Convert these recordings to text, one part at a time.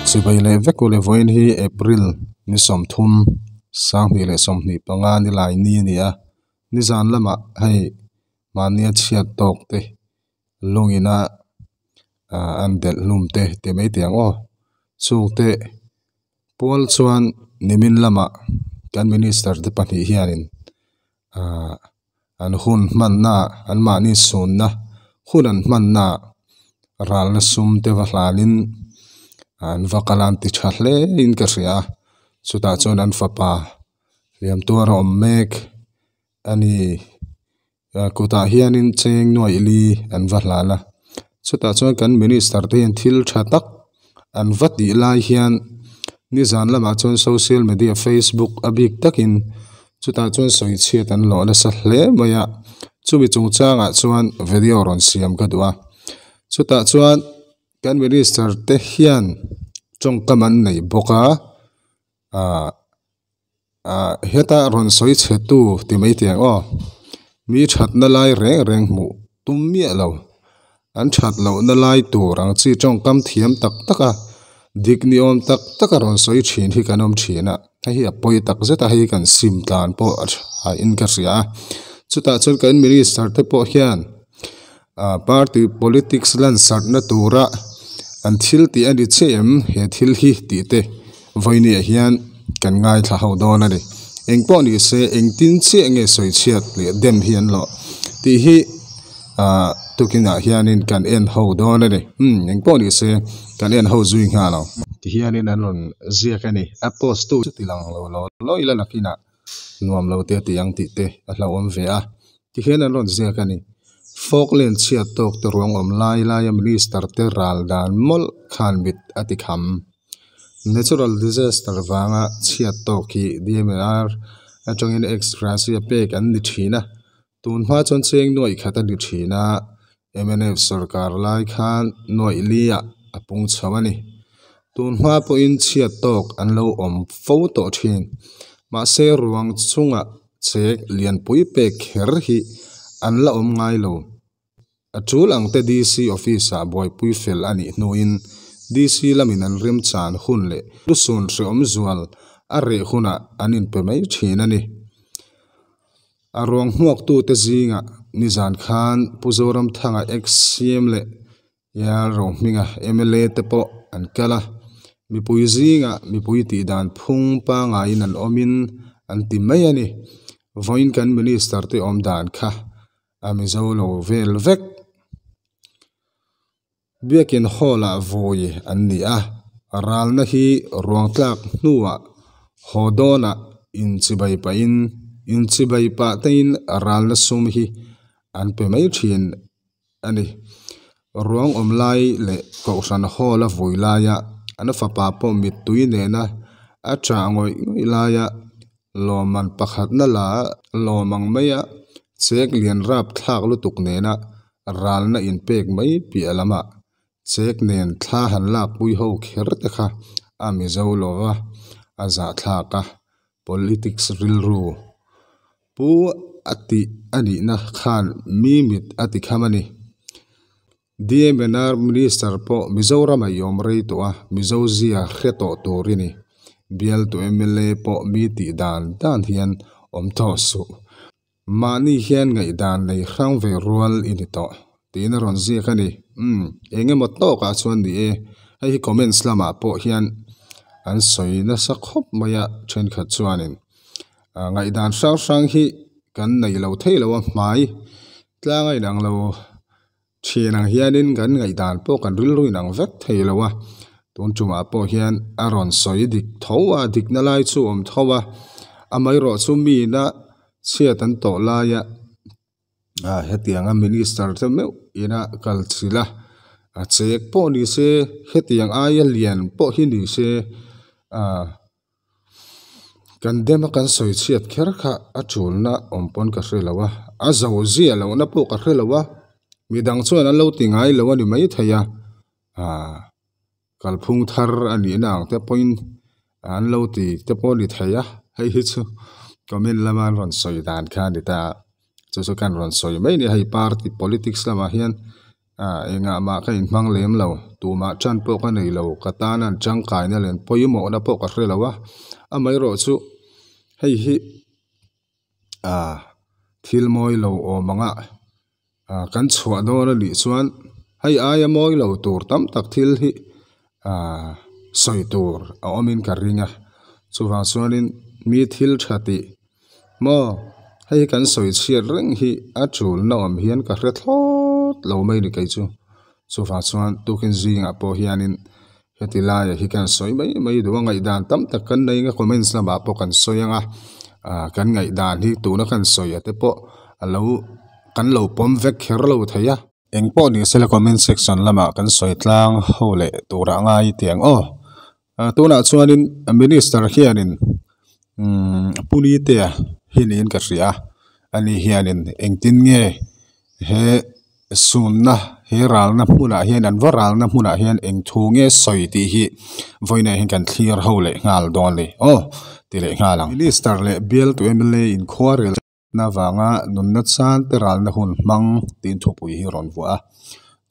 Chibai leh vek ule vawiin hi April ni 30 2025 ni lai ni a ni a, nizan lamah hei mahnia chhiat tawk te lungina ah an delh hlum te ti mai teh ang aw chungte pual chuan nimin lamah kan minister te pahnih hianin ah an hun hmanna an mahni sunna hun an hmanna ralna sum te va hlanin an va kal a an ti tha hle in ka hria a chutah chuan an fapa hliam tuar a awm mek a ni kutah hianin cheng nuaih li an va hlan a chutah chuan kan minister te hian thil tha tak an va tih lai hian nizan lamah chuan social media facebook a bik takin chutah chuan sawi chhiat an lawh nasa hle mai a chumi chungchangah chuan video rawn siam ka duh a chutah chuan kan minister te hian tawngkam an nei bawk a ah ah heta rawn sawi chhe tu ti mai teh ang aw mi thatna lai reng reng hmuh tum miah lo an that lohna lai tur ang chi tawngkam thiam tak tak a dik ni awm tak tak a rawn sawi thin hi kan awm thin a hei hi a pawi tak zet a hei kan sim tlan pawh a tha in ka hria a chutah chuan kan minister te pawh hian ah party politics lansarhna tura an thil tih a ni chiah em he thil hi tih te vawinia hian kan ngaithla ho dawn a ni engpawh ni se engtin chiah nge sawi chhiat leh dem hi an lawh tih hi ah tukinah hianin kan en ho dawn a ni umm engpawh ni se kan en ho zui nghal ang. Tihianin an rawn ziak a ni a post tu chu ti lang lo lo lo ila nakinah nuam lo te a ti ang tih te a hlauhawm ve a tihian an rawn ziak a ni Falkland chhiat tawk te ruang awm lai laia minister te ral dan mawlh khan mit a ti kham. Natural disaster vanga chhiat tawk hi DMR atangin ex gratia pek an ni thin a, tun hma chuan cheng nuaih khat a ni thin a, mnf sorkar lai khan nuaih liah a pung chho a ni. Tun hma pawhin chhiat tawk an lo awm fo tawh thin. Mahse ruang chungah chek lianpui pek kher hi an la awm ngai lo. A tul ang te DC office ah buaipui fel a nih hnuin DC lamin an remchan hun leh lusun hreawm zual a reh hunah an inpe mai thin a ni. A ruang hmuaktute zingah nizan khan Pu Zoramthanga ex-CM leh Yar Rohminga mla te pawh an kal a, mipui zingah mipui tih dan phung pangaiin an awmin an ti mai a ni. Vawiin kan Minister te awm dan kha a Mizo lo vel vek. Biakin Hall ah vawi an ni a, ralna hi ruang tlak hnuah haw dawnah inchibai pahin inchibai pah tein ralna sum hi an pe mai thin a ni. Ruang awm lai leh Kohhran Hall a vui laia an fapa pawh mittui nena a chah ngawih ngawih laia lawmman pakhatna la lawm ang maia chek lian rap thlak lutuk nena ralna inpek mai piah lamah chek nen thla han lakpui ho kher te kha a Mizo lova a zahthlak a, politics rilru Pu a tih a nihna khan mi mit a ti kham a ni. DMNR Minister pawh Mizoram ah i awm rei tawh a, Mizo zia hre tawh tur i ni. Bialtu mla pawh mi tih dan dan hian awm tawh suh. Mahni hian ngaihdan nei hrang ve rual i ni tawh tiin a rawn ziak a ni. Umm, eng emaw tawkah chuan ni e. Hei hi comments lamah pawh hian an sawi nasa khawp mai a, thenkhat chuanin. Ngaihdan hrang hrang hi kan nei lo thei lo a hmai tlang a inang lo thian ang hianin kan ngaihdan pawh kan rilru inang vek thei lo a tun tumah pawh hian a rawn sawi dik tho a dikna lai chu a awm tho a amaherawhchu mina chhiat an tawh laia ah hetianga minister te meuh ina kal chilh a a chek pawh ni se hetiang aia lian pawh hi ni se ah. Kan dem a kan sawi chhiat kher kha a tulna awm pawn ka hre lo a, a zo zia lohna pawh ka hre lo a, midang chuan an lo ti ngai lo a ni maithei a, ah kalphung thar a nihna ang te pawhin an lo ti te pawh a ni thei a, hei hi chu comment lama an rawn sawi dan kha a ni ta a, chu chu kan rawn sawi mai a ni hei party politics lamah hian. Ah engah mah ka inhmang lem lo, tumah tan pawh ka nei lo, ka tan an tangkaina leh an pawimawhna pawh ka hre lo a, amaherawhchu hei hi ah thil mawi lo awm anga ah kan chhuah dawn a nih chuan hei aia mawi lo tur tam tak thil hi ah sawi tur a awmin ka ring a, chuvang chuanin mi thil tha tih maw hei hi kan sawi chhiat reng hi a tulna awm hian ka hre thlawt lo mai ni kei chu. Chuvang chuan tukin zingah pawh hianin heti laiah hi kan sawi mai mai duh a, ngaihdan tam tak kan nei anga comments lamah pawh kan sawi anga ah kan ngaihdan hi tuna kan sawi a te pawh a lo kan lo pawm vek kher lo thei a. Eng pawh ni sela comment section lamah kan sawi tlang ho leh turah ngai tiang aw. Tunah chuanin minister hianin umm Punitea hi niin ka hria a, ani hianin engtin nge he sunna he ralna hmunah hian an va ralna hmunah hian eng thu nge sawi tih hi vawiinah hian kan thlir ho leh nghal dawn a ni aw ti leh nghal ang. Minister leh bialtu mla inkhuarel. Na vanga nunna chan te ralna hun hmang tiin thupui hi rawn vuah a,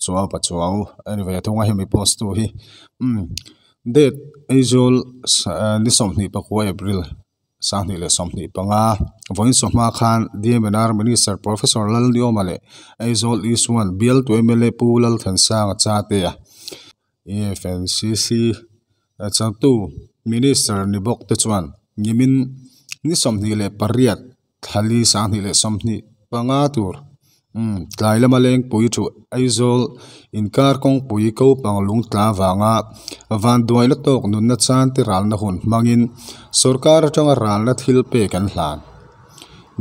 Chuau pa Chuau a ni ve thung a hemi post tu hi umm date Aizawl ni 29 April 2025 vawiin sawhma khan DMNR Minister Professor Lalniawma leh Aizawl East One bialtu mla Pu Lalthansanga Chatea EFNCC changtu Minister ni bawk te chuan nimin ni 28 thali 2025 tur umm tlai lama lengpui thu Aizawl inkar kawngpui ko pang lung tla vanga vanduaina tawk nunna chan te ralna hun hmangin sorkar atanga ralna thil pek an hlan.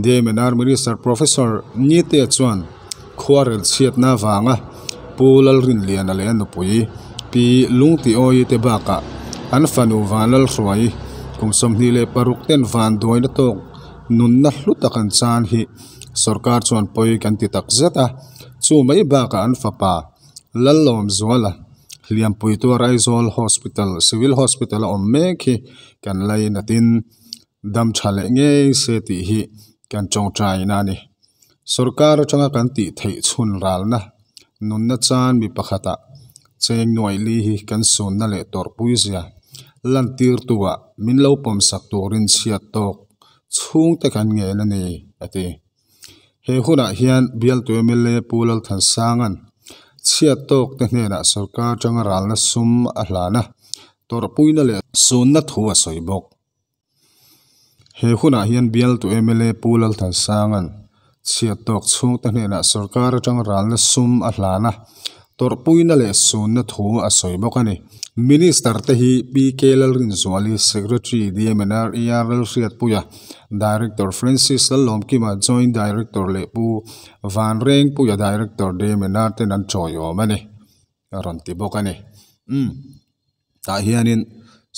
DMNR Minister Professor Nitea chuan khuarel chhiatna avanga Pu Lalrinliana leh a nupui Pi Lungtiawi te bakah an fanu Vanlalhruai kum 26 ten vanduaina tawk nunna hlu tak an chan hi sorkar chuan pawi kan ti tak zet a, chu mai bakah an fapa Lallawmzuala hliampui tuar Aizawl Hospital Civil Hospital a awm mek hi kan lainatin Dam tha leh ngei se tih hi kan tawngtaina a ni. Sorkar atanga kan tih theih chhun ralna nunna chan mi pakhatah cheng nuaih li hi kan sunna leh tawrhpui zia lantirtuah min lo pawmsak turin chhiat tawk chhungte kan ngen a ni, a ti. He hunah hian bialtu mla Pu Lalthansanga'n chhiat tawk te hnenah sorkar atanga ralna sum a hlan a, tawrhpuina leh sunna thu a sawi bawk. He hunah hian bialtu mla Pu Lalthansanga'n chhiat tawk chhungte hnenah sorkar atang ralna sum a hlan a, tawrhpuina leh sunna thu a sawi bawk a ni. Minister te hi PK Lalrinzuali, Secretary DMNR ER Lalhriatpuia, Director Francis Lallawmkima, Joint Director leh Pu Vanrengpuia, Director DMNR ten an tawiawm a ni, a rawn ti bawk a ni. Umm. Tah hianin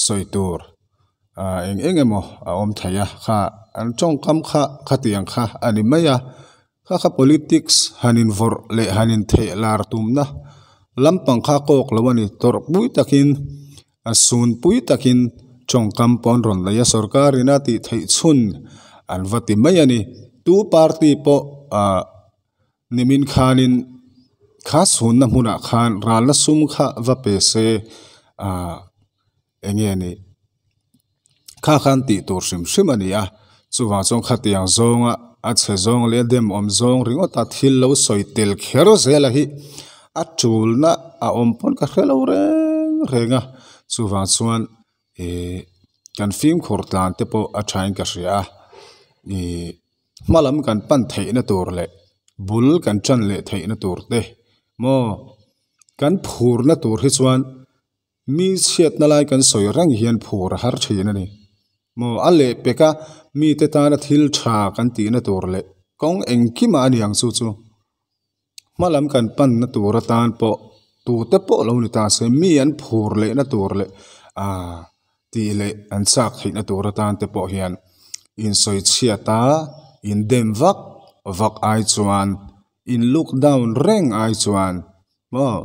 sawi tur ah eng eng emaw a awm thei a kha an tawngkam kha khatiang kha a ni mai a kha kha politics han invawrh leh han intheh lar tumna lampang kha kawk lo a ni tawrh pui takin a sun pui takin tawngkam pawh an rawn lei a sorkar ina tih theih chhun an va ti mai a ni tu party pawh ah. Nimin khanin kha chhunna hmunah khan ralna sum kha va pe se ah eng nge ni kha khan tih tur hrim hrim a ni a chuvang chuan khatiang zawnga a chhe zawng leh a dem awm zawng ringawt a thil lo sawi tel kher zel a hi a tulna a awm pawn ka hre lo reng reng a chuvang chuan ihh kan fimkhur tlan te pawh a thain ka hria a ihh. Hma lam kan pan theihna tur leh bul kan tan leh theihna tur te maw kan phurna tur hi chuan mi chhiatna lai kan sawi reng hian phur a har thin a ni maw a leh pek a mite tana thil tha kan tihna tur leh kawng engkimah a ni ang chu chu hma lam kan panna tur atan pawh tute pawh lo ni ta se mi an phur lehna tur leh ah tih leh an chak theihna tur atan te pawh hian insawi chhiat a indem vak vak ai chuan in look down reng ai chuan maw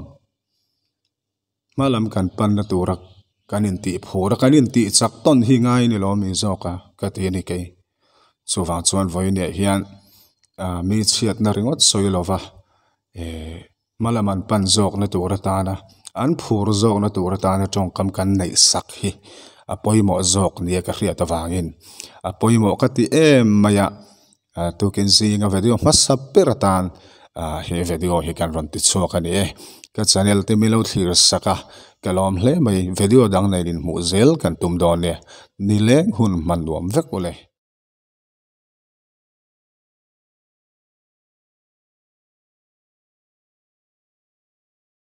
hma lam kan panna tura kan intih phur a kan intih chak tawn hi ngai ni lo mi zawk a ka ti a ni kei chuvang chuan vawiin ah hian ah mi chhiatna ringawt sawi lova eh. Hmalam an pan zawkna tur atana an phur zawkna tur atana tawngkam kan neih sak hi a pawimawh zawk nia ka hriat avangin a pawimawh ka ti em mai a, tukin zinga video hmasa ber atan he video hi kan rawn ti chhuak a ni e. Ka channel te milo thlir sak a, ka lawm hle mai. Video dang nen inhmuh zel kan tum dawn nia, nileng hun hman nuam vek ule.